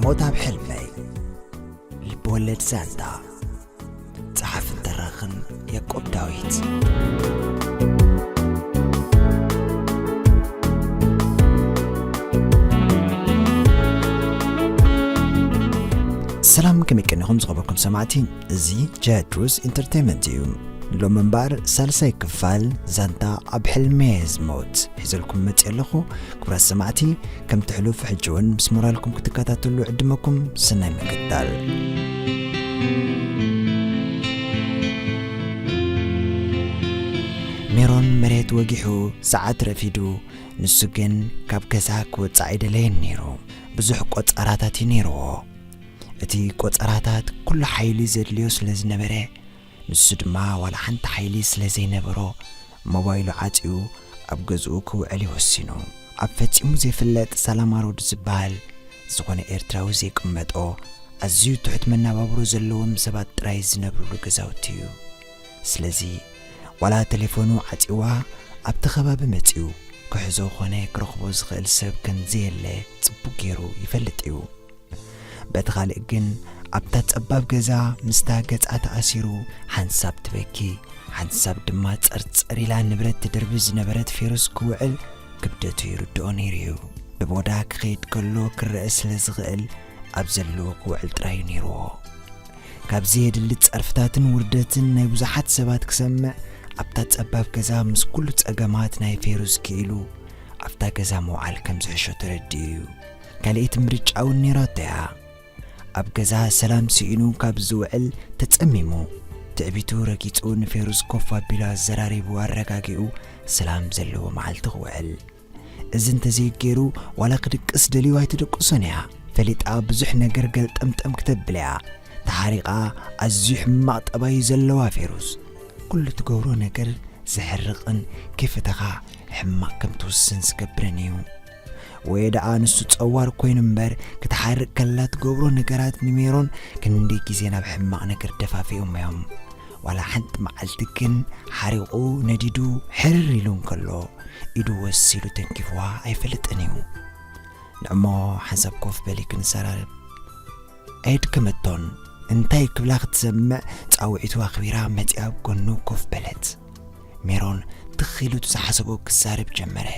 ሞት ኣብ ሕልመይ። ልብወለድ ዛንታ። ጸሓፍን ተራኽን ያዕቆብ ዳዊት። ሰላም፣ ከመይ ቀኒኹም ዝኸበርኩም ሰማዕቲ? እዚ ጀድሩስ ኢንተርቴይንመንት እዩ። ሎም እምበኣር ሳልሳይ ክፋል ዛንታ ኣብ ሕልሚ እየ ዝሞት ሒዘልኩም መፅእ ኣለኹ። ክቡራት ሰማዕቲ፣ ከምቲ ሕሉፍ ሕጂ እውን ምስ ሞራልኩም ክትከታተሉ ዕድመኩም። ሰናይ ምክትታል። ሜሮን መሬት ወጊሑ ሰዓት ረፊዱ፣ ንሱ ግን ካብ ገዛ ክወፅእ ኣይደለየን ነይሩ። ብዙሕ ቆፀራታት እዩ ነይርዎ። እቲ ቆፀራታት ኩሉ ሓይሊ ዘድልዮ ስለ ዝነበረ፣ ንሱ ድማ ዋላ ሓንቲ ሓይሊ ስለ ዘይነበሮ፣ ሞባይሉ ዓጽዩ ኣብ ገዝኡ ክውዕል እዩ ወሲኑ። ኣብ ፈጺሙ ዘይፍለጥ ሳላማ ሮድ ዝበሃል ዝኾነ ኤርትራዊ ዘይቅመጦ፣ ኣዝዩ ትሑት መነባብሮ ዘለዎም ሰባት ጥራይ ዝነብርሉ ገዛውቲ እዩ። ስለዚ ዋላ ቴሌፎኑ ዓጺዋ ኣብቲ ከባቢ መጺኡ ክሕዞ ኾነ ክረኽቦ ዝኽእል ሰብ ከም ዘየለ ጽቡቕ ገይሩ ይፈልጥ እዩ። በቲ ኻልእ ግን ኣብታ ጸባብ ገዛ ምስታ ገጻ ተኣሲሩ ሓንሳብ ትበኪ፣ ሓንሳብ ድማ ጸርጸር ኢላ ንብረት ትድርቢ ዝነበረት ፌሩዝ ክውዕል ክብደቱ ይርድኦ ነይሩ እዩ። ብቦዳ ክኸይድ ከሎ ክረአ ስለ ዝኽእል ኣብ ዘለዎ ክውዕል ጥራይ እዩ ነይርዎ። ካብ ዘየድሊ ጸርፍታትን ውርደትን ናይ ብዙሓት ሰባት ክሰምዕ ኣብታ ጸባብ ገዛ ምስ ኩሉ ጸገማት ናይ ፌሩዝ ክኢሉ ኣብታ ገዛ ምውዓል ከም ዝሕሾ ተረዲኡ እዩ። ካልኣይቲ ምርጫ እውን ነይራቶ እያ። ኣብ ገዛ ሰላም ስኢኑ ካብ ዝውዕል ተጸሚሙ፣ ትዕቢቱ ረጊጹ ንፌሩዝ ኮፍ ኣቢሉ ኣዘራሪቡ ኣረጋጊኡ ሰላም ዘለዎ መዓልቲ ክውዕል። እዚ እንተዘይገይሩ ዋላ ክድቅስ ደልዩ ኣይትድቅሶን እያ። ፈሊጣ ብዙሕ ነገር ገልጠምጠም ክተብል እያ። ተሓሪቓ ኣዝዩ ሕማቕ ጠባይ ዘለዋ ፌሩዝ። ኩሉ ትገብሮ ነገር ዘሕርቕን ከይፈተኻ ሕማቕ ከም ትውስን ዝገብርን እዩ። ወይ ደኣ ንሱ ጸዋር ኮይኑ እምበር ክትሓርቕ ከላ ትገብሮ ነገራት ንሜሮን ክንደይ ግዜ ናብ ሕማቕ ነገር ደፋፊኦም እዮም። ዋላ ሓንቲ መዓልቲ ግን ሓሪቑ ነዲዱ ሕርር ኢሉ እንከሎ ኢዱ ወሲሉ ተንኪፍዋ ኣይፈልጥን እዩ። ንዕሞ ሓንሳብ ኮፍ በሊ ክንሰራረብ። ኣየድከመቶን እንታይ ክብላ ክትሰምዕ ጻውዒቱ ኣኽቢራ መጺኣ ኣብ ጎኑ ኮፍ በለት። ሜሮን ትኽ ኢሉ እቲ ዝሓሰቦ ክዛረብ ጀመረ።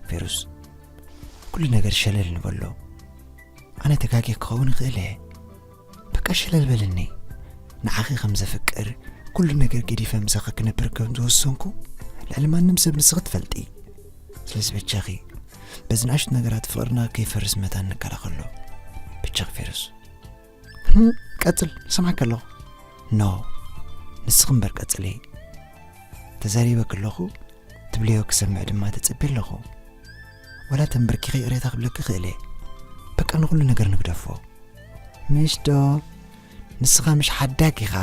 ፌሩዝ፣ ኩሉ ነገር ሸለል ንበሎ። ኣነ ተጋግየ ክኸውን ይኽእል እየ። በቃ ሸለል በልኒ። ንዓኺ ከም ዘፍቅር፣ ኩሉ ነገር ገዲፈ ምሳኺ ክነብር ከም ዝወሰንኩ ልዕሊ ማንም ሰብ ንስኺ ትፈልጢ። ስለዚ በጃኺ በዚ ንኣሽቱ ነገራት ፍቕርና ከይፈርስ መታን ንከላኸሎ። በጃኺ ፌሩዝ። ህም፣ ቀጽል፣ እሰምዓካ ኣለኹ። ኖ፣ ንስኺ እምበር ቀጽሊ። ተዛሪበ ከለኹ ትብልዮ ክሰምዕ ድማ ተጸብየ ኣለኹ። ዋላ ተንበርኪኸ ይቕሬታ ክብለኪ ይኽእል እየ። በቃ ንኹሉ ነገር ንግደፎ። ምሽ ዶ? ንስኻ ምሽ ሓዳግ ኢኻ፣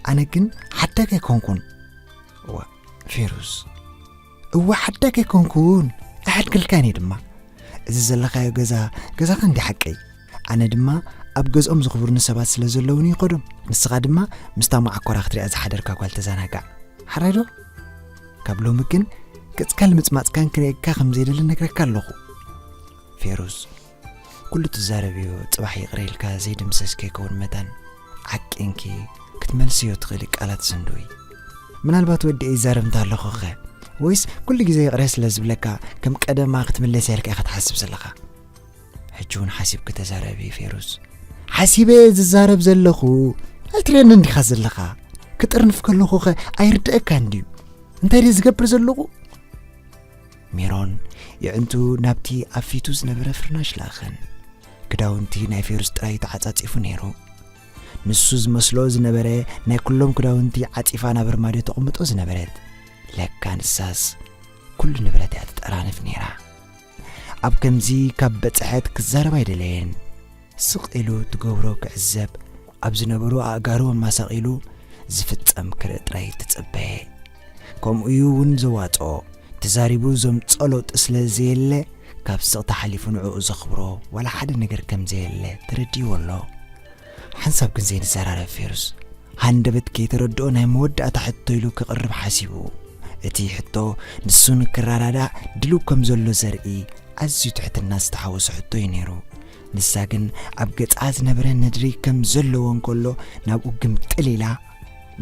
ኣነ ግን ሓዳግ ኣይኮንኩን። እዋ፣ ፌሩዝ። እዋ፣ ሓዳግ ኣይኮንኩን፣ ኣይሓድግልካን እየ ድማ። እዚ ዘለኻዮ ገዛ፣ ገዛኻ እንዲ ሓቀይ። ኣነ ድማ ኣብ ገዝኦም ዝኽብሩኒ ሰባት ስለ ዘለዉኒ ይኸዶም። ንስኻ ድማ ምስታ መዓኮራ ክትሪኣ ዝሓደርካ ጓል ተዘናጋዕ። ሓራይ ዶ? ካብ ሎሚ ግን ገጽካ ልምጽማጽካን ክርእየካ ከም ዘይደሊ ነግረካ ኣለኹ። ፌሩዝ፣ ኩሉ ትዛረብዮ ጽባሕ ይቕረ ኢልካ ዘይድምሰስ ከይከውን መታን ዓቂንኪ ክትመልስዮ ትኽእሊ ቃላት ስንድዊ። ምናልባት ወዲ ይዛረብ እንተ ኣለኹ ኸ? ወይስ ኩሉ ግዜ ይቕረ ስለ ዝብለካ ከም ቀደማ ክትምለስ ኢልካ ኢኻ ትሓስብ ዘለኻ? ሕጂ እውን ሓሲብኪ ተዛረቢ ፌሩዝ። ሓሲበ ዝዛረብ ዘለኹ። ኣይትርእየኒ እንዲኻ ዘለኻ? ክጥርንፍ ከለኹ ኸ ኣይርድአካን ድዩ? እንታይ ድየ ዝገብር ዘለኹ? ሜሮን የዕንቱ ናብቲ ኣብ ፊቱ ዝነበረ ፍርናሽ ለኣኸን። ክዳውንቲ ናይ ፌሩዝ ጥራይ ተዓጻጺፉ ነይሩ። ንሱ ዝመስሎ ዝነበረ ናይ ኩሎም ክዳውንቲ ዓጺፋ ናብ ኣርማድዮ ተቐምጦ ዝነበረት። ለካ ንሳስ ኩሉ ንብረት እያ ትጠራንፍ ነይራ። ኣብ ከምዚ ካብ በጽሐት ክዛረብ ኣይደለየን። ስቕ ኢሉ ትገብሮ ክዕዘብ፣ ኣብ ዝነበሩ ኣእጋሩ ኣማሳቒሉ ዝፍጸም ክርኢ ጥራይ ተጸበየ። ከምኡ እዩ እውን ዘዋጽኦ። ተዛሪቡ ዘምጽኦ ለውጢ ስለ ዘየለ፣ ካብ ስቕታ ሓሊፉ ንዕኡ ዘኽብሮ ዋላ ሓደ ነገር ከም ዘየለ ተረዲእዎ ኣሎ። ሓንሳብ ግን ዘይንዘራረብ ፌሩዝ፣ ሃንደበት ከይተረድኦ ናይ መወዳእታ ሕቶ ኢሉ ክቕርብ ሓሲቡ። እቲ ሕቶ ንሱ ንክረዳዳእ ድሉው ከም ዘሎ ዘርኢ ኣዝዩ ትሕትና ዝተሓወሶ ሕቶ እዩ ነይሩ። ንሳ ግን ኣብ ገጻ ዝነበረ ነድሪ ከም ዘለዎ እንከሎ ናብኡ ግምጥል ኢላ፣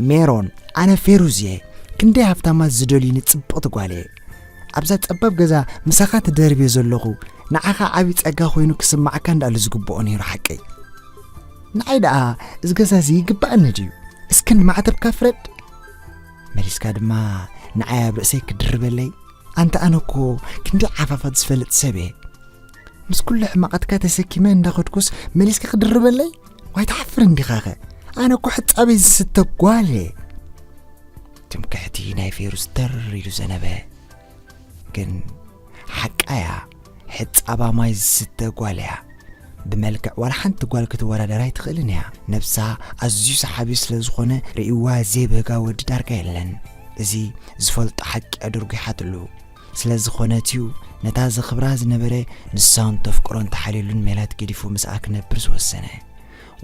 "ሜሮን፣ ኣነ ፌሩዝ እየ። ክንደይ ሃብታማት ዝደልዩኒ ጽብቕቲ ጓል እየ። ኣብዛ ጸባብ ገዛ ምሳኻ ተደርብየ ዘለኹ ንዓኻ ዓቢ ጸጋ ኮይኑ ክስማዓካ እንዳኣሉ ዝግብኦ ነይሩ ሓቀይ። ንዓይ ደኣ እዚ ገዛ እዚ ይግባኣኒ ድዩ? እስክን ማዕተብካ ፍረድ። መሊስካ ድማ ንዓይ ኣብ ርእሰይ ክድርበለይ? ኣንተ ኣነ እኮ ክንደይ ዓፋፋት ዝፈልጥ ሰብ እየ። ምስ ኩሉ ሕማቓትካ ተሰኪመ እንዳኸድኩስ መሊስካ ክድርበለይ? ዋይ ትሓፍር እንዲኻኸ? ኣነ እኮ ሕጻበይ ዝስተ ጓል እየ." ትምክሕቲ ናይ ፌሩዝ ተር ኢሉ ዘነበ። ግን ሓቃያ ሕጻባ ማይ ዝስተ ጓል እያ። ብመልክዕ ዋላ ሓንቲ ጓል ክትወዳደራ ኣይትኽእልን እያ። ነብሳ ኣዝዩ ሰሓቢ ስለ ዝኾነ ርእይዋ ዘይብህጋ ወዲ ዳርጋ የለን። እዚ ዝፈልጦ ሓቂ ኣድርጉ ይሓትሉ። ስለ ዝኾነት እዩ ነታ ዘኽብራ ዝነበረ ንሳውን ተፍቅሮን ተሓልየሉን ሜላት ገዲፉ ምስኣ ክነብር ዝወሰነ።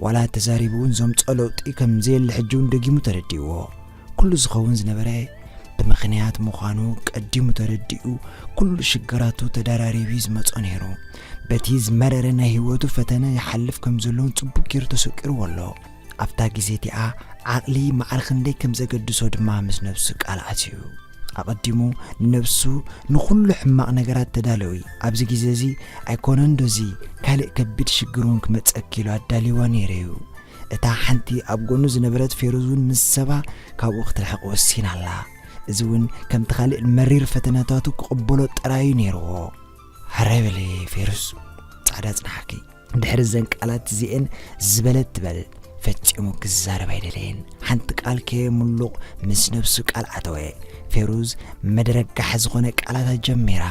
ዋላ ተዛሪቡ እውን ዘምጽኦ ለውጢ ከም ዘየለ ሕጂ እውን ደጊሙ ተረዲእዎ። ኩሉ ዝኸውን ዝነበረ ብምኽንያት ምዃኑ ቀዲሙ ተረዲኡ፣ ኩሉ ሽግራቱ ተደራሪቡ እዩ ዝመጾ ነይሩ። በቲ ዝመረረ ናይ ህይወቱ ፈተነ ይሓልፍ ከም ዘሎ እውን ጽቡቕ ገይሩ ተሰቂርዎ ኣሎ። ኣብታ ግዜ እቲኣ ዓቕሊ ማዕረ ክንደይ ከም ዘገድሶ ድማ ምስ ነብሱ ቃል ኣትዩ። ኣቐዲሙ ንነብሱ ንኹሉ ሕማቕ ነገራት ተዳለዊ። ኣብዚ ግዜ እዚ ኣይኮነን ዶ እዚ ካልእ ከቢድ ሽግር እውን ክመጸኪ ኢሉ ኣዳልይዋ ነይሩ እዩ። እታ ሓንቲ ኣብ ጎኑ ዝነበረት ፌሩዝ እውን ምስ ሰባ ካብኡ ክትርሕቕ ወሲና ኣላ። እዚ እውን ከምቲ ካልእ መሪር ፈተነታቱ ክቕበሎ ጥራይ እዩ ነይርዎ። ሕራይ በሊ ፌሩዝ፣ ጻዕዳ ጽንሓኪ። ድሕሪ እዘን ቃላት እዚኤን ዝበለት ትበል፣ ፈጺሙ ክዛረብ ኣይደለየን። ሓንቲ ቃል ከየምሉቕ ምስ ነብሱ ቃል ኣተወ። ፌሩዝ መደረጋሕ ዝኾነ ቃላት ኣጀሚራ።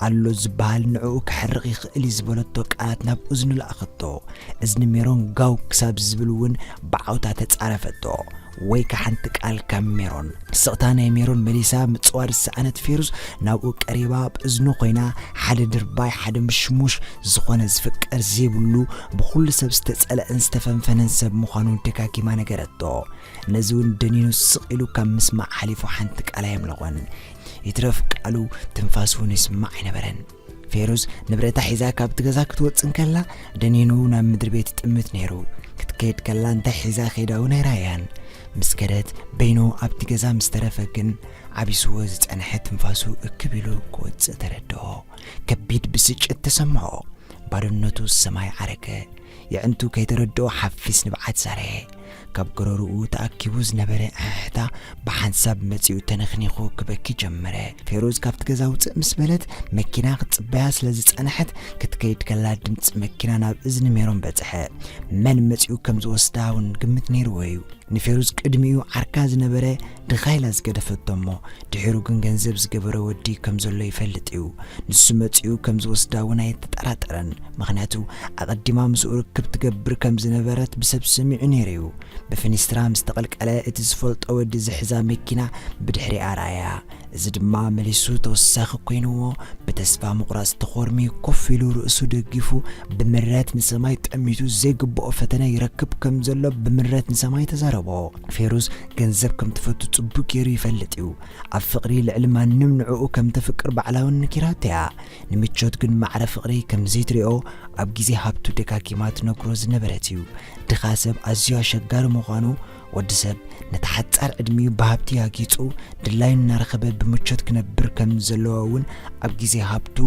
ኣሎ ዝበሃል ንዕኡ ከሕርቕ ይኽእል እዩ ዝበለቶ ቃላት ናብ እዝኑ ለኣኸቶ። እዝኒ ሜሮን ጋው ክሳብ ዝብል እውን ብዓውታ ተጻረፈቶ። ወይከ ሓንቲ ቃል ካብ ሜሮን። ስቕታ ናይ ሜሮን መሊሳ ምጽዋር ዝሰኣነት ፌሩዝ ናብኡ ቀሪባ ኣብ እዝኑ ኮይና ሓደ ድርባይ፣ ሓደ ምሽሙሽ፣ ዝኾነ ዝፍቀር ዘይብሉ፣ ብኹሉ ሰብ ዝተጸልአን ዝተፈንፈነን ሰብ ምዃኑ ደጋጊማ ነገረቶ። ነዚ እውን ደኒኑ ስቕ ኢሉ ካብ ምስማዕ ሓሊፉ ሓንቲ ቃል ኣየምለቖን። ይትረፍ ቃሉ ትንፋሱ እውን ይስማዕ ኣይነበረን። ፌሩዝ ንብረታ ሒዛ ካብቲ ገዛ ክትወጽእ እንከላ ደኒኑ ናብ ምድሪ ቤት ይጥምት ነይሩ። ክትከይድ ከላ እንታይ ሒዛ ከይዳ እውን ኣይረኣያን። ምስ ከደት በይኑ ኣብቲ ገዛ ምስ ተረፈ ግን ዓቢስዎ ዝጸንሐ ትንፋሱ እክብ ኢሉ ክወጽእ ተረድኦ። ከቢድ ብስጭት ተሰምዖ። ባዶነቱ ሰማይ ዓረገ። የዕንቱ ከይተረድኦ ሓፊስ ንብዓት ዛረየ። ካብ ጎረርኡ ተኣኪቡ ዝነበረ ኣሕሕታ ብሓንሳብ መጺኡ ተነኽኒኹ ክበኪ ጀመረ። ፌሩዝ ካብቲ ገዛ ውጽእ ምስ በለት መኪና ክትጽበያ ስለ ዝጸንሐት ክትከይድ ከላ ድምጺ መኪና ናብ እዝኒ ሜሮን በጽሐ። መን መጺኡ ከም ዝወስዳ እውን ግምት ነይርዎ እዩ። ንፌሩዝ ቅድሚኡ ዓርካ ዝነበረ ድኻ ኢላ ዝገደፈቶ እሞ ድሒሩ ግን ገንዘብ ዝገበረ ወዲ ከም ዘሎ ይፈልጥ እዩ። ንሱ መጺኡ ከም ዝወስዳ እውን ኣይተጠራጠረን። ምኽንያቱ ኣቐዲማ ምስኡ ርክብ ትገብር ከም ዝነበረት ብሰብ ሰሚዑ ነይሩ እዩ። ብፍኒስትራ ምስ ተቐልቀለ እቲ ዝፈልጦ ወዲ ዝሕዛ መኪና ብድሕሪኣ ረኣያ። እዚ ድማ መሊሱ ተወሳኺ ኮይንዎ ብተስፋ ምቑራጽ ተኾርምዩ ኮፍ ኢሉ ርእሱ ደጊፉ ብምረት ንሰማይ ጠሚቱ ዘይግብኦ ፈተነ ይረክብ ከም ዘሎ ብምረት ንሰማይ ተዛረቦ። ፌሩዝ ገንዘብ ከም ትፈቱ ጽቡቕ ገይሩ ይፈልጥ እዩ። ኣብ ፍቕሪ ልዕሊ ማንም ንዕኡ ከም ተፍቅር ባዕላ እውን ነጊራቶ እያ። ንምቾት ግን ማዕረ ፍቕሪ ከም ዘይትሪኦ ኣብ ግዜ ሃብቱ ደጋጊማ ትነግሮ ዝነበረት እዩ። ድኻ ሰብ ኣዝዩ ኣሸጋሪ ምዃኑ፣ ወዲ ሰብ ነቲ ሓጻር ዕድሚኡ ብሃብቲ ኣጊጹ ድላዩ እናረኸበ ብምቾት ክነብር ከም ዘለዎ እውን ኣብ ግዜ ሃብቱ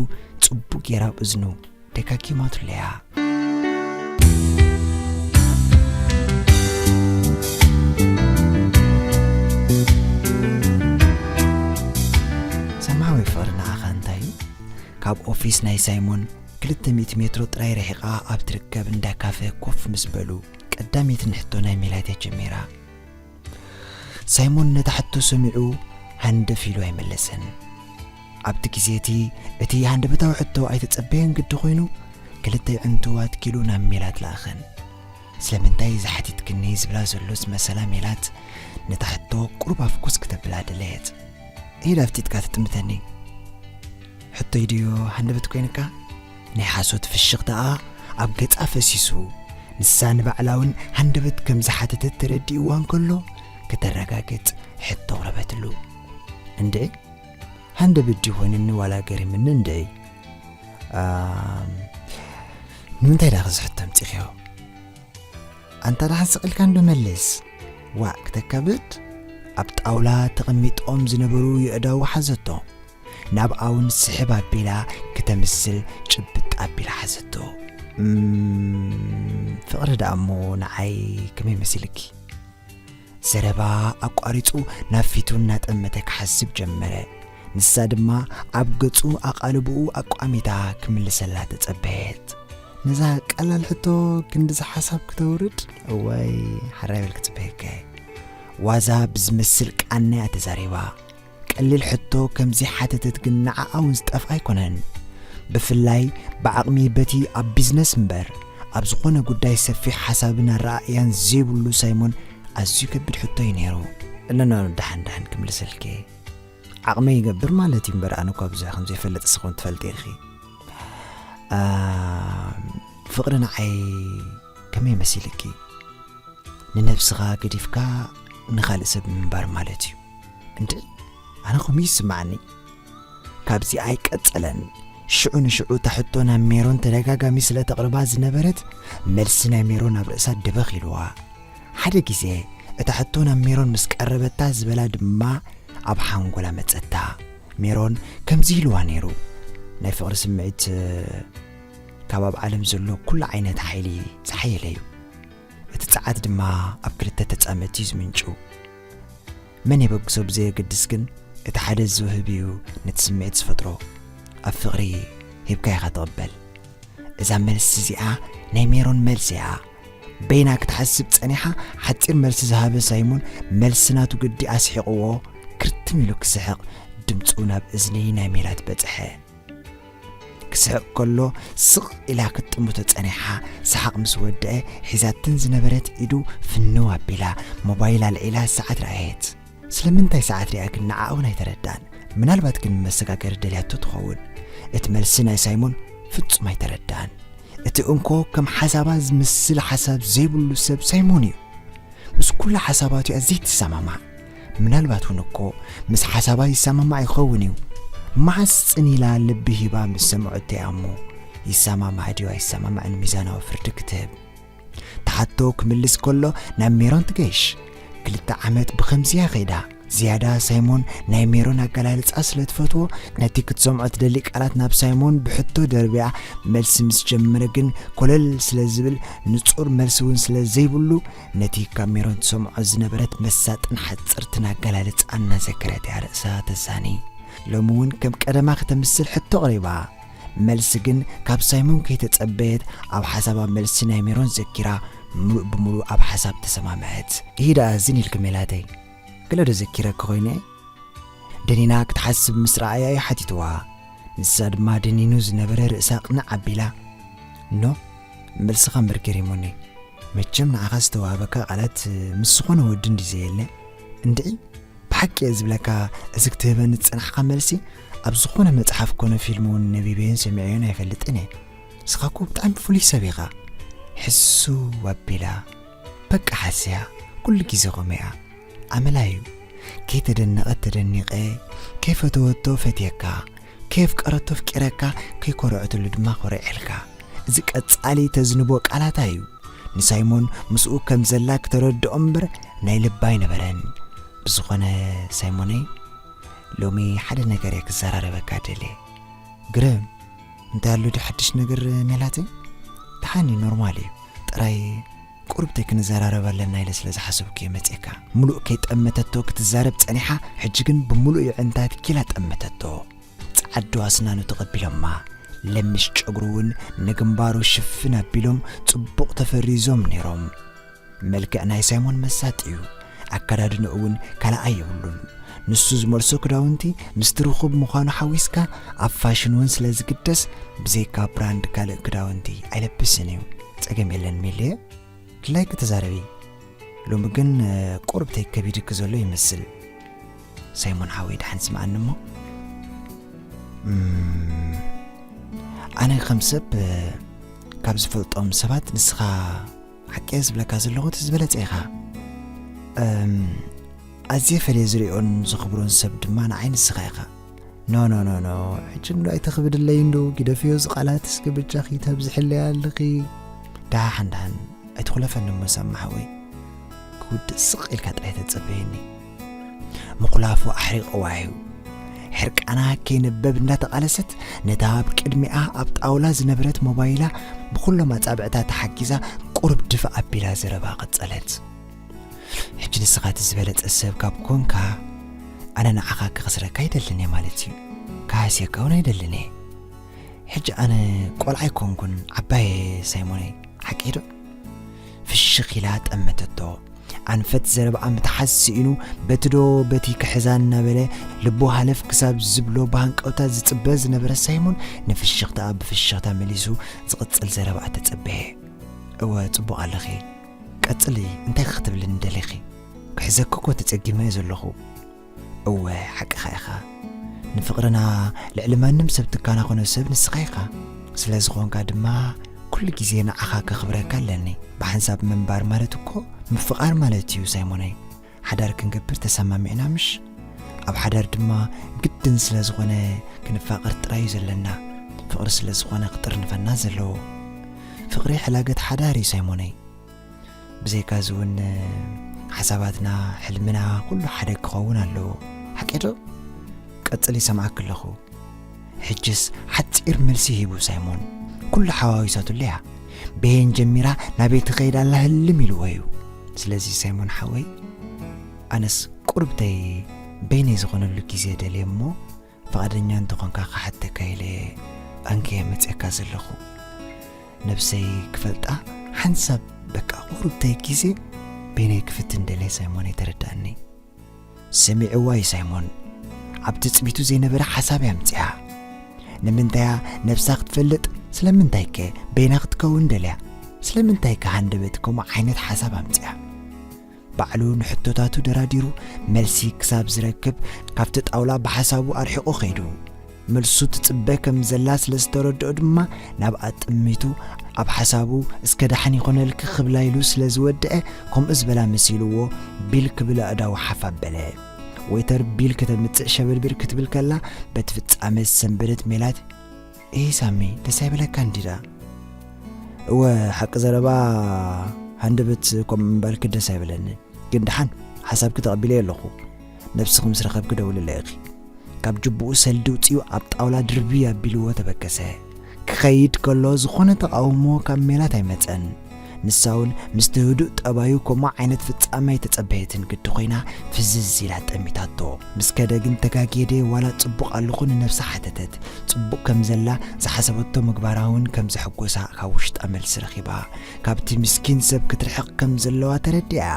ጽቡቕ ገይራ ኣብ እዝኑ ደጋጊማትሉ እያ። ሰማያዊ ፍቕሪ ንዓኻ እንታይ እዩ? ካብ ኦፊስ ናይ ሳይሞን ክልተ ሚእቲ ሜትሮ ጥራይ ርሒቓ ኣብ ትርከብ እንዳ ካፈ ኮፍ ምስ በሉ፣ ቀዳመይቲ ንሕቶ ናይ ሜላት እያ ጀሚራ። ሳይሞን ነታ ሕቶ ሰሚዑ ሃንደፍ ኢሉ ኣይመለሰን። ኣብቲ ግዜ እቲ፣ እቲ ሃንደበታዊ ሕቶ ኣይተጸበየን ግዲ ኮይኑ፣ ክልተ ኣዕንቱ ኣትኪሉ ናብ ሜላት ለኣኸን። "ስለምንታይ እዚ ሓቲትክኒ?" ዝብላ ዘሎ ዝመሰላ ሜላት፣ ነታ ሕቶ ቁሩብ ኣፍኩስ ክተብላ ደለየት። "ኢድ ኣፍጢጥካ ትጥምተኒ?" ሕቶይ ድዮ ሃንደበት ኮይንካ? ናይ ሓሶት ፍሽኽታኣ ኣብ ገጻ ፈሲሱ። ንሳ ንባዕላ እውን ሃንደበት ከም ዝሓተተት ተረዲእዋ እንከሎ፣ ከተረጋግጽ ሕቶ ኣቕረበትሉ። "እንድዒ፣ ሃንደበት ድዩ ኮይኑኒ ዋላ ገሪምኒ እንድዒ?" ኣም፣ ንምንታይ ደኣ ክዚ ሕቶ ኣምጺእኽዮ? ኣንታ ደሓን ስቕ ኢልካ እንዶ መልስ። ዋእ ክተካብድ፣ ኣብ ጣውላ ተቐሚጦም ዝነበሩ የእዳዉ ሓዘቶ። ናብኣ እውን ስሕብ ኣቢላ ክተምስል ጭብጥ ኣቢላ ሓዘቶ። እም፣ ፍቕሪ ደኣ እሞ ንዓይ ከመይ መሲልኪ? ዘረባ ኣቋሪጹ ናብ ፊቱ እናጠመተ ክሓስብ ጀመረ። ንሳ ድማ ኣብ ገጹ ኣቓልቦኡ ኣቋሚታ ክምልሰላ ተጸበየት። ነዛ ቀላል ሕቶ ክንድዚ ሓሳብ ክተውርድ? እዋይ፣ ሓራይ በል ክጽበየካ እየ። ዋዛ ብዝመስል ቃና እያ ተዛሪባ። ቀሊል ሕቶ ከምዚ ሓተተት ግን ንዓኣ እውን ዝጠፍኣ ኣይኮነን። ብፍላይ ብዓቕሚ በቲ ኣብ ቢዝነስ እምበር ኣብ ዝኾነ ጉዳይ ሰፊሕ ሓሳብን ኣረኣእያን ዘይብሉ ሳይሞን ኣዝዩ ከቢድ ሕቶ እዩ ነይሩ። እነኖ፣ ደሓን ደሓን ክምልሰልኪ እየ። ዓቕመይ ይገብር ማለት እዩ እምበር ኣነ እኳ ብዙሕ ከም ዘይፈልጥ ንስኺ እውን ትፈልጢ ኢኺ። አ፣ ፍቕሪ ንዓይ ከመይ መሲልኪ? ንነብስኻ ገዲፍካ ንኻልእ ሰብ ምንባር ማለት እዩ። እንድዒ፣ ኣነ ከምኡ ይስምዓኒ። ካብዚ ኣይቀጸለን። ሽዑ ንሽዑ እታ ሕቶ ናብ ሜሮን ተደጋጋሚ ስለ ተቕርባ ዝነበረት፣ መልሲ ናይ ሜሮን ኣብ ርእሳ ድበኽ ኢልዋ። ሓደ ግዜ እታ ሕቶ ናብ ሜሮን ምስ ቀረበታ ዝበላ ድማ ኣብ ሓንጎላ መጸታ። ሜሮን ከምዚ ኢልዋ ነይሩ፣ ናይ ፍቕሪ ስምዒት፣ እ፣ ካብ ኣብ ዓለም ዘሎ ኩሉ ዓይነት ሓይሊ ዝሓየለ እዩ። እቲ ጸዓት ድማ ኣብ ክልተ ተጻመድቲ እዩ ዝምንጩ። መን የበግሶ ብዘየገድስ ግን፣ እቲ ሓደ ዝውህብ እዩ ነቲ ስምዒት ዝፈጥሮ። ኣብ ፍቕሪ ሂብካ ኢኻ ትቕበል። እዛ መልሲ እዚኣ ናይ ሜሮን መልሲ እያ። በይና ክትሓስብ ጸኒሓ፣ ሓጺር መልሲ ዝሃበ ሳይሞን፣ መልሲ ናቱ ግዲ ኣስሒቕዎ፣ ክርትም ኢሉ ክስሕቕ፣ ድምጹ ናብ እዝኒ ናይ ሜላት በጽሐ። ክስሕቕ ከሎ ስቕ ኢላ ክትጥምቶ ጸኒሓ፣ ሰሓቕ ምስ ወደአ፣ ሒዛትን ዝነበረት ኢዱ ፍንው ኣቢላ፣ ሞባይል ኣልዒላ ሰዓት ረኣየት። ስለምንታይ ሰዓት ሪኣ ግን ንዓኣ እውን ኣይተረድኣን። ምናልባት ግን መሰጋገሪ ደልያቶ ትኸውን። እቲ መልሲ ናይ ሳይሞን ፍጹም ኣይተረድኣን። እቲ እንኮ ከም ሓሳባ ዝምስል ሓሳብ ዘይብሉ ሰብ ሳይሞን እዩ። ምስ ኩሉ ሓሳባቱ እያ ዘይትሰማማዕ። ምናልባት እውን እኮ ምስ ሓሳባ ይሰማማዕ ይኸውን እዩ። መዓስ ጽን ኢላ ልቢ ሂባ ምስ ሰምዖቶ እያ እሞ ይሰማማዕ ድዩ ኣይሰማማዕን ሚዛናዊ ፍርዲ ክትህብ። ተሓቶ ክምልስ ከሎ ናብ ሜሮን ትገይሽ። ክልተ ዓመት ብኸምዚያ ኸይዳ። ዝያዳ ሳይሞን ናይ ሜሮን ኣገላልጻ ስለ ትፈትዎ፣ ነቲ ክትሰምዖ ትደሊ ቃላት ናብ ሳይሞን ብሕቶ ደርቢያ መልሲ ምስ ጀመረ ግን ኮለል ስለ ዝብል፣ ንጹር መልሲ እውን ስለ ዘይብሉ፣ ነቲ ካብ ሜሮን ትሰምዖ ዝነበረት መሳጥን ሓጽርትን ኣገላልጻ እናዘከረት እያ ርእሳ ተዛኒ። ሎሚ እውን ከም ቀደማ ከተምስል ሕቶ ኣቕሪባ። መልሲ ግን ካብ ሳይሞን ከይተጸበየት፣ ኣብ ሓሳባ መልሲ ናይ ሜሮን ዘኪራ፣ ምሉእ ብምሉእ ኣብ ሓሳብ ተሰማምዐት። ይሂ ደኣ ዝን ኢልኪ ሜላተይ፣ ገለ ዶ ዘኪረኪ ኮይነ? ደኒና ክትሓስብ ምስ ረኣያ እዩ ሓቲትዋ። ንሳ ድማ ደኒኑ ዝነበረ ርእሳ ቅንዕ ኣቢላ፣ ኖ፣ መልስኻ እምበር ገሪሙኒ። መቸም ንዓኻ ዝተዋህበካ ቃላት ምስ ዝኾነ ወዲ እንዲ ዘየለ። እንድዒ፣ ብሓቂ እየ ዝብለካ፣ እዚ ክትህበኒ ዝጸናሕካ መልሲ ኣብ ዝኾነ መጽሓፍ ኮነ ፊልም እውን ነቢበዮን ሰሚዐዮን ኣይፈልጥን እየ። ንስኻ እኮ ብጣዕሚ ፍሉይ ሰብ ኢኻ። ሕስው ኣቢላ፣ በቃ ሓስያ፣ ኩሉ ግዜ ከምኡ እያ። ኣመላ እዩ። ከይተደነቐት ተደኒቐ፣ ከይፈተወቶ ፈትየካ፣ ከየፍቀረቶ ኣፍቂረካ፣ ከይኮረዐትሉ ድማ ኮሪዐልካ። እዚ ቀጻሊ ተዝንቦ ቃላታ እዩ። ንሳይሞን ምስኡ ከም ዘላ ክተረድኦ እምበር ናይ ልባ ኣይነበረን። ብዝኾነ ሳይሞነይ፣ ሎሚ ሓደ ነገር እየ ክዘራረበካ ደልየ። ግርም፣ እንታይ ኣሎ ዶ ሓድሽ ነገር ሜላተይ? ደሓን እዩ፣ ኖርማል እዩ። ጥራይ ቁሩብ ተይ ክንዘራረብ ኣለና ኢለ ስለ ዝሓሰብኩ እየ መጺኤካ። ምሉእ ከይጠመተቶ ክትዛረብ ጸኒሓ፣ ሕጂ ግን ብምሉእ የዕንታት ኪላ ጠመተቶ። ጸዓዱ ኣስናኑ ተቐቢሎማ። ለምሽ ጨጉሩ እውን ንግንባሩ ሽፍን ኣቢሎም ጽቡቕ ተፈሪዞም ነይሮም። መልክዕ ናይ ሳይሞን መሳጢ እዩ። ኣከዳድንኡ እውን ካልኣይ የብሉን። ንሱ ዝመልሶ ክዳውንቲ ምስቲ ርኹብ ምዃኑ ሓዊስካ ኣብ ፋሽን እውን ስለ ዝግደስ ብዘይካ ብራንድ ካልእ ክዳውንቲ ኣይለብስን እዩ። ጸገም የለን ሜልየ። ድላይኪ ተዛረቢ። ሎሚ ግን፣ እ፣ ቁሩብ ተይ ከቢድኪ ዘሎ ይመስል። ሳይሞን ሓወይ ደሓን ስምዓኒ እሞ። እም፣ ኣነ ከም ሰብ፣ እ፣ ካብ ዝፈልጦም ሰባት ንስኻ ሓቂ እየ ዝብለካ ዘለኹ እቲ ዝበለጸ ኢኻ። እም፣ ኣዝየ ፈልየ ዝሪኦን ዘኽብሮን ሰብ ድማ ንዓይ ንስኻ ኢኻ። ኖ ኖ ኖ ኖ፣ ሕጂ እንዶ ኣይተኽብድለይ፣ እንዶ ግደፍዮ፣ እዚ ቃላት እስኪ ብጃኺ ተብዝሕለይ ኣለኺ። ደሓን ደሓን ኣይትኹለፈኒ እሞ ሳሚ ሓወይ፣ ክውድእ ስቕ ኢልካ ጥራይ ተጸበየኒ። ምኹላፉ ኣሕሪቕዋ እዩ። ሕርቃና ከይንበብ እንዳተቓለሰት፣ ነታ ኣብ ቅድሚኣ ኣብ ጣውላ ዝነበረት ሞባይላ ብኹሎም ኣጻብዕታ ተሓጊዛ፣ ቁሩብ ድፍእ ኣቢላ ዘረባ ቀጸለት። ሕጂ ንስኻ እቲ ዝበለጸ ሰብ ካብ ኮንካ፣ ኣነ ንዓኻ ክኸስረካ ኣይደልን እየ ማለት እዩ። ክሃስየካ እውን ኣይደልን እየ። ሕጂ ኣነ ቆልዓ ኣይኮንኩን፣ ዓባየ ሳይሞነይ፣ ሓቀይ ዶ? ፍሽኽ ኢላ ጠመተቶ። ኣንፈት ዘረባኣ ምትሓዝ ስኢኑ፣ በቲ ዶ በቲ ክሕዛ እናበለ፣ ልቡ ሃለፍ ክሳብ ዝብሎ ብሃንቀውታ ዝጽበ ዝነበረ ሳይሞን፣ ንፍሽኽታኣ ብፍሽኽታ መሊሱ ዝቕጽል ዘረባኣ ተጸበየ። እወ፣ ጽቡቕ ኣለኺ። ቀጽሊ፣ እንታይ ክትብልኒ ደሊኺ? ክሕዘኪ እኮ ተጸጊመ እየ ዘለኹ። እወ፣ ሓቅኻ ኢኻ። ንፍቕርና ልዕሊ ማንም ሰብ ትካናኸኖ ሰብ ንስኻ ኢኻ። ስለ ዝኾንካ ድማ፣ ኩሉ ግዜ ንዓኻ ከኽብረካ ኣለኒ። ብሓንሳብ ምንባር ማለት እኮ ምፍቓር ማለት እዩ ሳይሞነይ። ሓዳር ክንገብር ተሰማሚዕና ምሽ? ኣብ ሓዳር ድማ ግድን ስለ ዝኾነ ክንፋቐር ጥራይ እዩ ዘለና። ፍቕሪ ስለ ዝኾነ ክጥርንፈና ዘለዎ። ፍቕሪ ሕላገት ሓዳር እዩ ሳይሞነይ። ብዘይካዚ እውን ሓሳባትና፣ ሕልምና ኩሉ ሓደ ክኸውን ኣለዎ። ሓቂ ዶ? ቀጽል ይሰምዓኪ ኣለኹ። ሕጅስ ሓጺር መልሲ ሂቡ ሳይሞን። ኩሉ ሓዋዊሳቱለያ። በየን ጀሚራ ናበይ ትኸይድ ኣላ ህልም ኢልዎ እዩ። ስለዚ ሳይሞን ሓወይ፣ ኣነስ ቁርብተይ በይነይ ዝኾነሉ ግዜ ደልየ እሞ፣ ፍቓደኛ እንተኾንካ ክሓተካ ኢለ ኣንክየ መጽየካ ዘለኹ። ነብሰይ ክፈልጣ ሓንሳብ በቃ ቁርብተይ ግዜ በይነይ ክፍትን ደልየ ሳይሞን ይተረዳእኒ። ሰሚዕዋ እዩ ሳይሞን። ኣብ ትጽቢቱ ዘይነበረ ሓሳብ እያ ኣምጺኣ። ንምንታያ ነብሳ ክትፈልጥ? ስለምንታይከ በይና ክትከውን ደልያ? ስለምንታይከ ሃንደበት ከምኡ ዓይነት ሓሳብ ኣምጺኣ? ባዕሉ ንሕቶታቱ ደራዲሩ መልሲ ክሳብ ዝረክብ ካብቲ ጣውላ ብሓሳቡ ኣርሒቑ ከይዱ። መልሱ ትጽበ ከም ዘላ ስለ ዝተረድኦ ድማ ናብኣ ጥሚቱ ኣብ ሓሳቡ እስከ ደሓን ይኾነልኪ ክብላ ኢሉ ስለ ዝወደአ ከምኡ ዝበላ መሲልዎ ቢል ክብል ኣእዳዉ ሓፍ ኣበለ። ወይተር ቢል ከተምጽእ ሸበልቢር ክትብል ከላ በቲ ፍጻመ ዝሰንበደት ሜላት፣ "እይ ሳሚ፣ ደስ ኣይበለካ እንዲዳ?" "እወ፣ ሓቂ ዘረባ ሃንደበት ከምኡ ምባልኪ ደስ ኣይበለኒ፣ ግን ደሓን ሓሳብኪ ተቐቢለዮ ኣለኹ። ነብስኺ ምስ ረኸብኪ ደውልለይ ኢኺ።" ካብ ጅቡኡ ሰልዲ ውጽኡ ኣብ ጣውላ ድርቢ ኣቢልዎ ተበገሰ። ክኸይድ ከሎ ዝኾነ ተቓውሞ ካብ ሜላት ኣይመጸን። ንሳ እውን ምስቲ ህዱእ ጠባዩ ከምኡ ዓይነት ፍጻመ ኣይተጸበየትን ግዲ ኮይና ፍዝዝ ኢላ ጠሚታቶ። ምስ ከደ ግን ተጋግየ ድየ ዋላ ጽቡቕ ኣለኹ ንነብሳ ሓተተት። ጽቡቕ ከም ዘላ ዝሓሰበቶ ምግባራ እውን ከም ዘሐጎሳ ካብ ውሽጣ መልሲ ረኺባ። ካብቲ ምስኪን ሰብ ክትርሕቕ ከም ዘለዋ ተረዲኣ።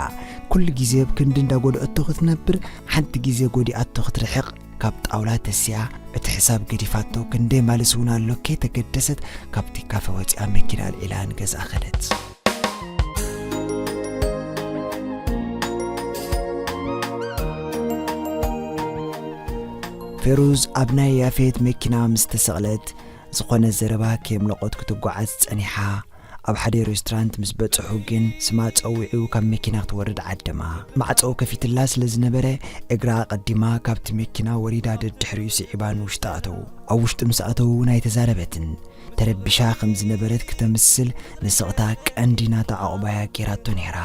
ኩሉ ግዜ ኣብ ክንዲ እንዳጎድኣቶ ክትነብር፣ ሓንቲ ግዜ ጎዲኣቶ ክትርሕቕ ካብ ጣውላ ተሲኣ እቲ ሕሳብ ገዲፋቶ ክንደይ ማልስ እውን ኣሎ ከይተገደሰት ካብቲ ካፈ ወፂኣ መኪና ኣልዒላ ንገዝኣ ከደት። ፌሩዝ ኣብ ናይ ያፌት መኪና ምስ ተሰቕለት ዝኾነ ዘረባ ከየምለቖት ክትጓዓዝ ጸኒሓ። ኣብ ሓደ ሬስቶራንት ምስ በጽሑ ግን ስማ ጸዊዑ ካብ መኪና ክትወርድ ዓደማ። ማዕጾኡ ከፊትላ ስለ ዝነበረ እግራ ኣቐዲማ ካብቲ መኪና ወሪዳ ደድሕሪኡ ስዒባ ንውሽጢ ኣተዉ። ኣብ ውሽጢ ምስ ኣተዉ እውን ኣይተዛረበትን። ተረቢሻ ከም ዝነበረት ክተምስል ንስቕታ ቀንዲ ናታ ዓቑባያ ጌራቶ ነይራ።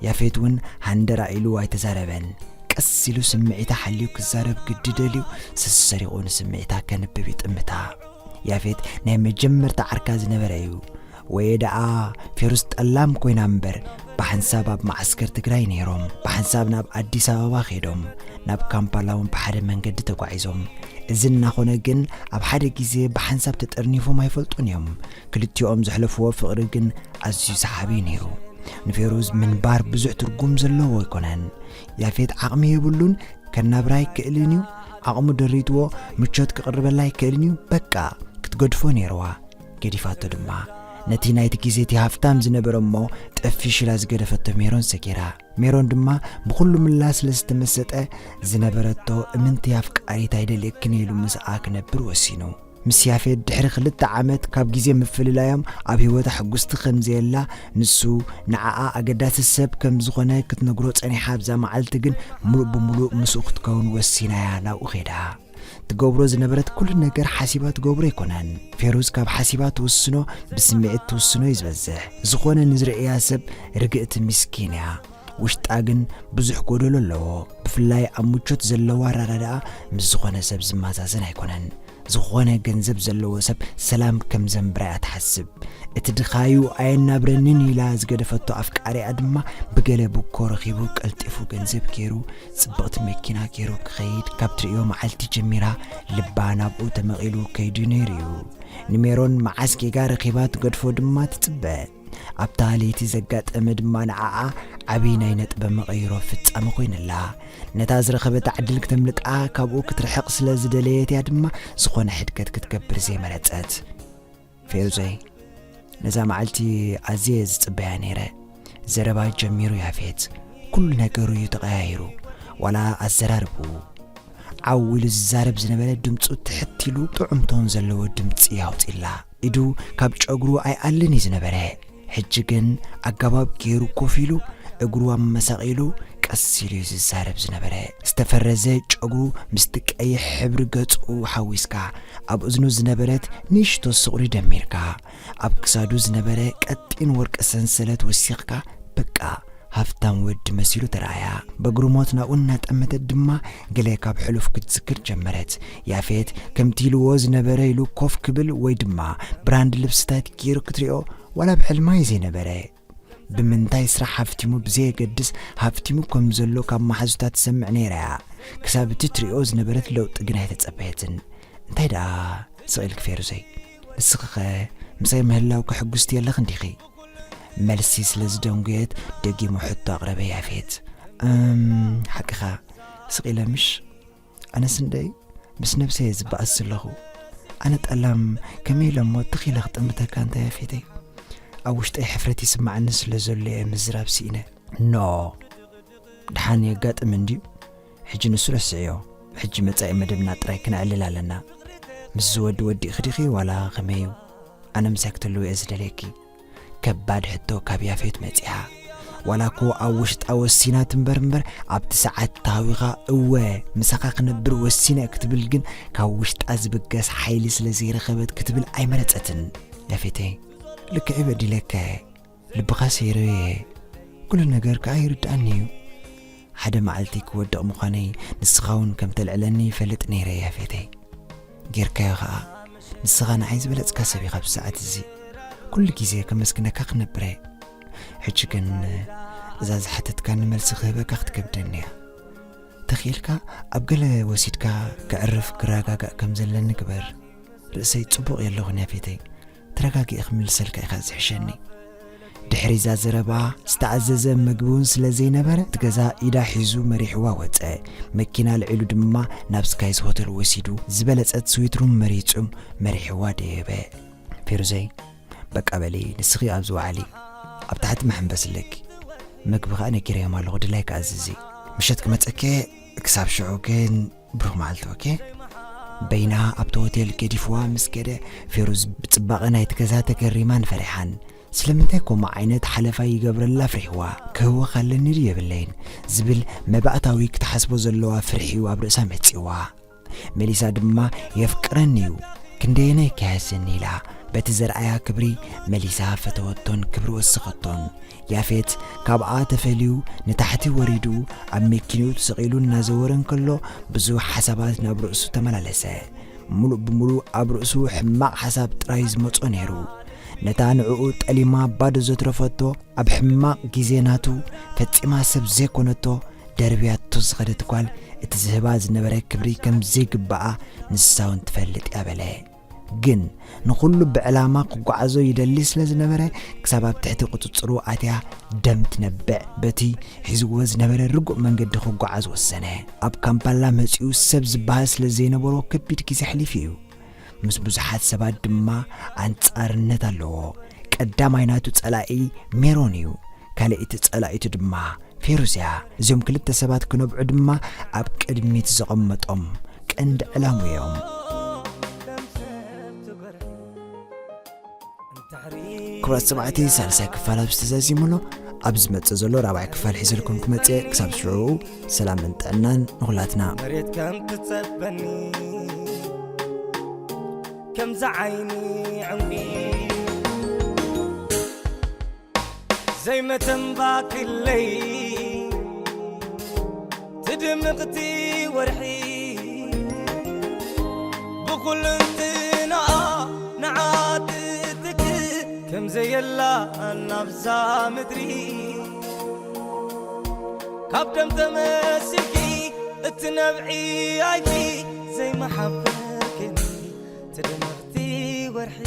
ያፌት እውን ሃንደራ ኢሉ ኣይተዛረበን። ቀስ ኢሉ ስምዒታ ሓልዩ ክዛረብ ግዲ ደልዩ ሰሰሪቑ ንስምዒታ ከንብብ ይጥምታ። ያፌት ናይ መጀመርታ ዓርካ ዝነበረ እዩ። ወይ ደኣ ፌሩዝ ጠላም ኮይና እምበር ብሓንሳብ ኣብ መዓስከር ትግራይ ነይሮም። ብሓንሳብ ናብ ኣዲስ ኣበባ ከይዶም። ናብ ካምፓላ እውን ብሓደ መንገዲ ተጓዒዞም። እዚ እናኾነ ግን ኣብ ሓደ ግዜ ብሓንሳብ ተጠርኒፎም ኣይፈልጡን እዮም። ክልቲኦም ዘሕለፍዎ ፍቕሪ ግን ኣዝዩ ሰሓቢ ነይሩ። ንፌሩዝ ምንባር ብዙሕ ትርጉም ዘለዎ ኣይኮነን። ያፌት ዓቕሚ የብሉን፣ ከናብራ ኣይክእልን እዩ። ዓቕሙ ደሪትዎ ምቾት ክቕርበላ ኣይክእልን እዩ። በቃ ክትገድፎ ነይርዋ። ገዲፋቶ ድማ። ነቲ ናይቲ ግዜ እቲ ሃፍታም ዝነበረ እሞ ጠፊሽ ኢላ ዝገደፈቶ ሜሮን ሰጊራ። ሜሮን ድማ ብኹሉ ምላ ስለ ዝተመሰጠ ዝነበረቶ እምንቲ ኣፍቃሪት ኣይደልየክን ኢሉ ምስኣ ክነብር ወሲኑ። ምስ ያፌት ድሕሪ ክልተ ዓመት ካብ ግዜ ምፍልላዮም ኣብ ህይወታ ሕጉስቲ ከም ዘየላ፣ ንሱ ንዓኣ ኣገዳሲ ሰብ ከም ዝኾነ ክትነግሮ ጸኒሓ ኣብዛ መዓልቲ ግን ምሉእ ብምሉእ ምስኡ ክትከውን ወሲናያ ናብኡ ኸይዳ። ትገብሮ ዝነበረት ኩሉ ነገር ሓሲባ ትገብሮ ኣይኮነን። ፌሩዝ ካብ ሓሲባ ትውስኖ፣ ብስምዒት ትውስኖ እዩ ዝበዝሕ። ዝኾነ ንዝርእያ ሰብ ርግእቲ ምስኪን እያ። ውሽጣ ግን ብዙሕ ጎደሎ ኣለዎ። ብፍላይ ኣብ ምቾት ዘለዎ ኣረዳድኣ ምስ ዝኾነ ሰብ ዝመዛዘን ኣይኮነን። ዝኾነ ገንዘብ ዘለዎ ሰብ ሰላም ከም ዘንብራ እያ ትሓስብ። እቲ ድኻዩ ኣየናብረንን ኢላ ዝገደፈቶ ኣፍቃሪኣ ድማ ብገለ ብኮ ረኺቡ ቀልጢፉ ገንዘብ ገይሩ ጽብቕቲ መኪና ገይሩ ክኸይድ ካብ ትርእዮ መዓልቲ ጀሚራ ልባ ናብኡ ተመቒሉ ከይዱ ነይሩ እዩ። ንሜሮን መዓስ ጌጋ ረኺባ ትገድፎ ድማ ትጽበ። ኣብታ ለይቲ ዘጋጠመ ድማ ንዓኣ ዓብዪ ናይ ነጥበ መቐይሮ ፍጻመ ኮይንላ። ነታ ዝረኸበታ ዕድል ክተምልጣ ካብኡ ክትርሕቕ ስለ ዝደለየት እያ ድማ ዝኾነ ሕድገት ክትገብር ዘይመረጸት። ፌሩዘይ፣ ነዛ መዓልቲ ኣዝየ ዝጽበያ ነይረ። ዘረባ ጀሚሩ ያፌት። ኩሉ ነገሩ እዩ ተቐያይሩ። ዋላ ኣዘራርብኡ። ዓው ኢሉ ዝዛረብ ዝነበረ ድምፁ ትሕት ኢሉ ጥዑም ቶን ዘለዎ ድምፂ ኣውፂላ። ኢዱ ካብ ጨጉሩ ኣይኣልን እዩ ዝነበረ። ሕጂ ግን ኣገባብ ገይሩ ኮፍ ኢሉ እግሩ ኣመሳቒሉ ቀስ ኢሉ እዩ ዝዛረብ ዝነበረ። ዝተፈረዘ ጨጉሩ ምስቲ ቀይሕ ሕብሪ ገጹ ሓዊስካ ኣብ እዝኑ ዝነበረት ንእሽቶ ስቑሪ ደሚርካ ኣብ ክሳዱ ዝነበረ ቀጢን ወርቂ ሰንሰለት ወሲኽካ በቃ ሃፍታም ወዲ መሲሉ ተረኣያ። በግርሞት ናብኡ እናጠመተት ድማ ገለ ካብ ሕሉፍ ክትዝክር ጀመረት። ያፌት ከምቲ ኢልዎ ዝነበረ ኢሉ ኮፍ ክብል ወይ ድማ ብራንድ ልብስታት ገይሩ ክትሪኦ ዋላ ብሕልማ እዩ ዘይነበረ። ብምንታይ ስራሕ ሃፍቲሙ ብዘየገድስ ሃፍቲሙ ከም ዘሎ ካብ መሓዙታ ትሰምዕ ነይራ እያ። ክሳብ እቲ ትሪኦ ዝነበረት ለውጢ ግን ኣይተጸበየትን። እንታይ ደኣ ስቕ ኢልኪ ፌሩዘይ? ንስኺኸ ምሳይ ምህላውኪ ሕጉስቲ የለኽን ዲኺ? መልሲ ስለ ዝደንጎየት ደጊሙ ሕቶ ኣቕረበ ያፌት። እም፣ ሓቅኻ ስቕ ኢለ ምሽ? ኣነስ እንደይ ምስ ነብሰይ እየ ዝበኣስ ዘለኹ። ኣነ ጠላም ከመይ ኢለ እሞ ትኽ ኢለ ክጥምተካ እንታይ ያፌተይ? ኣብ ውሽጠይ ሕፍረት ይስምዓኒ ስለ ዘሎ እየ ምዝራብ ስኢነ። ኖ፣ ደሓን የጋጥም እንድዩ። ሕጂ ንሱ ረስዕዮ። ሕጂ መጻኢ መደብና ጥራይ ክነዕልል ኣለና። ምስዚ ወዲ ወዲእኺ ዲኺ ዋላ ከመይ እዩ? ኣነ ምሳይ ክትህልዊ እየ ዝደልየኪ። ከባድ ሕቶ ካብ ያፌት መጺኣ። ዋላ እኮ ኣብ ውሽጣ ወሲና ትንበር እምበር፣ ኣብቲ ሰዓት ተሃዊኻ እወ ምሳኻ ክነብር ወሲነ ክትብል ግን ካብ ውሽጣ ዝብገስ ሓይሊ ስለ ዘይረኸበት ክትብል ኣይመረጸትን። ያፌተይ፣ ልክዕ በዲለካ እየ። ልብኻ ሰይረዮ እየ። ኩሉ ነገር ከኣ ይርድኣኒ እዩ። ሓደ መዓልቲ ክወድቕ ምዃነይ ንስኻ እውን ከም ተልዕለኒ ይፈልጥ ነይረ ያፌተይ። ጌርካዮ ኸኣ። ንስኻ ንዓይ ዝበለጽካ ሰብ ኢኻ ኣብዚ ሰዓት እዚ። ኩሉ ግዜ ከመስግነካ ክነብር እየ። ሕጂ ግን እዛ ዝሓተትካኒ መልሲ ክህበካ ክትከብደኒ እያ። ተኽኢልካ ኣብ ገለ ወሲድካ ከዕርፍ ክረጋጋእ ከም ዘለኒ ግበር። ርእሰይ ጽቡቕ የለኹን ያፌተይ። ተረጋጊኤ ክምልሰልካ ኢኻ ዝሕሸኒ። ድሕሪ እዛ ዘረባ ዝተኣዘዘ መግቢ እውን ስለ ዘይነበረ፣ እቲ ገዛ ኢዳ ሒዙ መሪሕዋ ወጸ። መኪና ኣልዒሉ ድማ ናብ ስካይስ ሆተል ወሲዱ ዝበለጸት ስዊት ሩም መሪጹ መሪሕዋ ደየበ። ፌሩዘይ፣ በቃ በሊ፣ ንስኺ ኣብዚ ወዓሊ፣ ኣብ ታሕቲ መሐንበሲ ኣለኪ። መግቢ ኸኣ ነጊረዮም ኣለኹ፣ ድላይኪ ኣዝዚ። ምሸት ክመጸኪ፣ ክሳብ ሽዑ ግን ብሩኽ መዓልቲ። ኦኬ። በይና ኣብቲ ሆቴል ገዲፍዋ ምስ ከደ፣ ፌሩዝ ብጽባቐ ናይቲ ገዛ ተገሪማን ፈሪሓን። ስለምንታይ ከምኡ ዓይነት ሓለፋ ይገብረላ ፍሪሕዋ? ክህወኽ ኣለኒ ድዩ የብለይን? ዝብል መባእታዊ ክትሓስቦ ዘለዋ ፍርሒ እዩ ኣብ ርእሳ መጺእዋ። መሊሳ ድማ የፍቅረኒ እዩ፣ ክንደየናይ ከያስኒ ኢላ በቲ ዘርኣያ ክብሪ መሊሳ ፈተወቶን ክብሪ ወሰኸቶን። ያፌት ካብኣ ተፈልዩ ንታሕቲ ወሪዱ ኣብ መኪንኡ ተሰቒሉ እናዘወረ እንከሎ ብዙሕ ሓሳባት ናብ ርእሱ ተመላለሰ። ምሉእ ብምሉእ ኣብ ርእሱ ሕማቕ ሓሳብ ጥራይ ዝመጾ ነይሩ። ነታ ንዕኡ ጠሊማ ባዶ ዘትረፈቶ ኣብ ሕማቕ ግዜ ናቱ ፈጺማ ሰብ ዘይኮነቶ ደርብያቶ ዝኸደት ጓል እቲ ዝህባ ዝነበረ ክብሪ ከም ዘይግብኣ ንሳ እውን ትፈልጥ እያ በለ። ግን ንኹሉ ብዕላማ ክጓዓዞ ይደሊ ስለ ዝነበረ ክሳብ ኣብ ትሕቲ ቁጽጽሩ ኣትያ ደም ትነብዕ በቲ ሒዝዎ ዝነበረ ርጉእ መንገዲ ክጓዓዝ ወሰነ። ኣብ ካምፓላ መጺኡ ሰብ ዝበሃል ስለ ዘይነበሮ ከቢድ ግዜ ኣሕሊፉ እዩ። ምስ ብዙሓት ሰባት ድማ ኣንጻርነት ኣለዎ። ቀዳማይ ናቱ ጸላኢ ሜሮን እዩ። ካልኣይቲ ጸላኢቱ ድማ ፌሩዝ እያ። እዞም ክልተ ሰባት ክነብዑ ድማ ኣብ ቅድሚት ዘቐመጦም ቀንዲ ዕላሙ እዮም። ክቡራት ሰማዕቲ፣ ሳልሳይ ክፋል ኣብ ዝተዛዚሙ ኣሎ። ኣብ ዝመጽእ ዘሎ ራብዓይ ክፋል ሒዘልኩም ክመጽእ። ክሳብ ሽዑ ሰላምን ጥዕናን ንኹላትና። መሬት ከም ትጸበኒ ከምዛ ዓይኒ ዕንቂ ዘይመተንባክለይ ትድምቕቲ ወርሒ ብኹልንትናኣ ንዓትትክ ከም ዘየላ ናብዛ ምድሪ ካብ ደም ተመሲልኪ እትነብዒ ኣይኪ ዘይመሓበርክኒ ትድምቕቲ ወርሒ